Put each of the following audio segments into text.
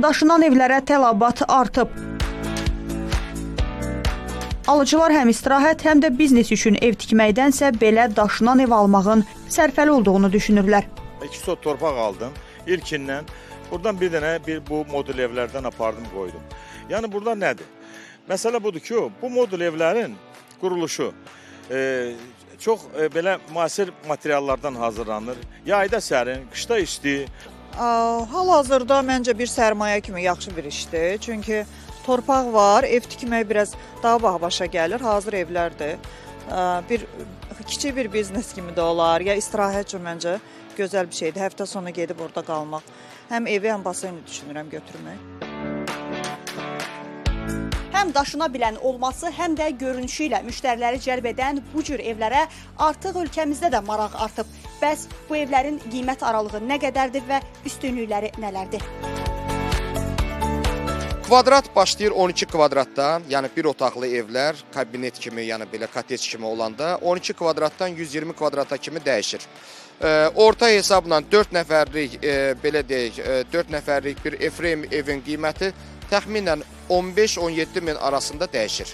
Daşınan evlərə tələbat artıb. Alıcılar həm istirahət, həm də biznes üçün ev tikməkdənsə belə daşınan ev almağın sərfəli olduğunu düşünürlər. 2 sot torpaq aldım ilkindən. Buradan bir dənə bu modul evlərdən apardım, qoydum. Yəni burada nədir? Məsələ budur ki, bu modul evlərin quruluşu çox belə müasir materiallardan hazırlanır. Yayda sərin, qışda isti. Hal-hazırda məncə bir sərmayə kimi yaxşı bir işdir. Çünki torpaq var, ev tikmək biraz daha baha başa gəlir, hazır evlərdir. Bir kiçik bir biznes kimi də olar, ya istirahət üçün məncə gözəl bir şeydir. Həftə sonu gedib orada qalmaq. Həm evi, həm baseyni düşünürəm götürmək. Həm daşına bilən olması, həm də görünüşü ilə müştəriləri cəlb edən bu cür evlərə artıq ölkəmizdə də maraq artıb. Bəs bu evlərin qiymət aralığı nə qədərdir və üstünlükləri nələrdir? Kvadrat başlayır 12 kvadratdan, yəni bir otaqlı evlər, kabinet kimi, yəni belə kotej kimi olanda 12 kvadratdan 120 kvadrata kimi dəyişir. Orta hesabla 4 nəfərlik, belə deyək, 4 nəfərlik bir Efrem evin qiyməti təxminən 15-17 min arasında dəyişir.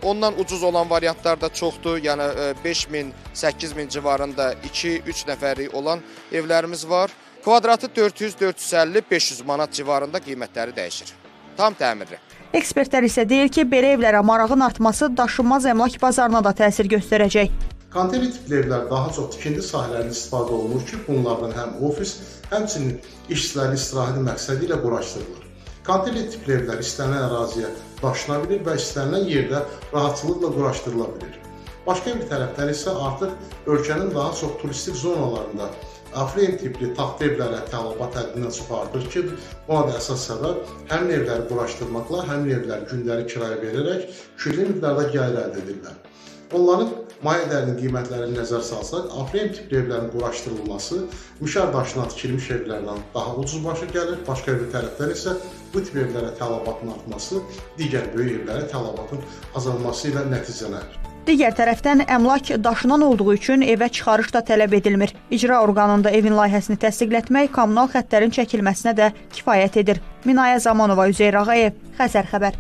Ondan ucuz olan variantlar da çoxdur, yəni 5 min, 8 min civarında 2-3 nəfərlik olan evlərimiz var. Kvadratı 400, 450, 500 manat civarında qiymətləri dəyişir. Tam təmirli. Ekspertlər isə deyir ki, belə evlərə marağın artması daşınmaz əmlak bazarına da təsir göstərəcək. Konteyner tipli evlər daha çox tikinti sahələrində istifadə olunur ki, bunlardan həm ofis, həmçinin işçilərin istirahəti məqsədi ilə quraşdırılır. Konteyner tipli evlər istənilən əraziyə daşına bilir və istənilən yerdə rahatçılıqla quraşdırıla bilir. Başqa bir tərəfdən isə artıq ölkənin daha çox turistik zonalarında A-frame tipli taxta evlərə tələbat həddindən çox artır ki, buna da əsas səbəb həmin evləri quraşdırmaqla, həmin evləri gündəlik kirayə verərək külli miqdarda gəlir əldə edirlər. Onların maye dərinin qiymətlərini nəzər salsaq, A-frame tipli evlərin quraşdırılması müşər daşına tikilmiş evlərdən daha ucuz başa gəlir. Başqa bir tərəfdən isə bu tip evlərə tələbatın artması digər böyük evlərə tələbatın azalması ilə nəticələnir. Digər tərəfdən əmlak daşınan olduğu üçün evə çıxarış da tələb edilmir. İcra orqanında evin layihəsini təsdiqlətmək kommunal xəttlərin çəkilməsinə də kifayət edir. Minayə Zamanova, Üzeyir Ağayev, Xəzər xəbər.